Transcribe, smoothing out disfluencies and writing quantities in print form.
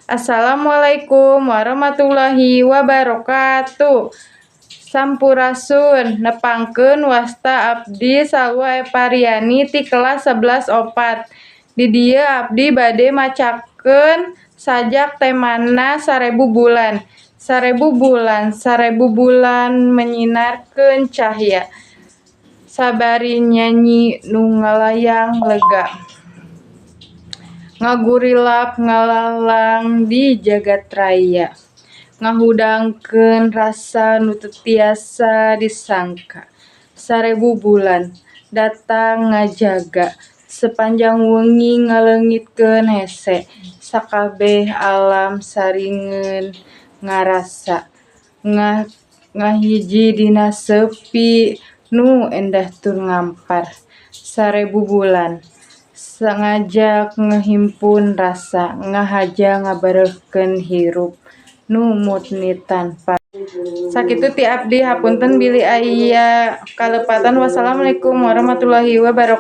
Assalamualaikum warahmatullahi wabarakatuh. Sampurasun, nepangkeun wasta abdi Salwa Epariani ti kelas 11 opat. Di dieu abdi bade macakeun sajak temana 1000 bulan. 1000 bulan, 1000 bulan menyinarkeun cahya. Sabari nyanyi nu ngalayang lega. Ngagurilap ngalalang di jagat raya. Ngahudangkeun rasa nu teu tiasa disangka. 1000 bulan datang ngajaga. Sepanjang wengi ngaleungitkeun hese. Sakabeh alam saringeun ngarasa. Ngahiji dina sepi nu endah tur ngampar. 1000 bulan ngajak ngahimpun rasa. Ngahaja ngabareuhkeun hirup nu murni tanpa. Sakitu ti abdi, hapunten bilih aya kalepatan. Wassalamualaikum warahmatullahi wabarakatuh.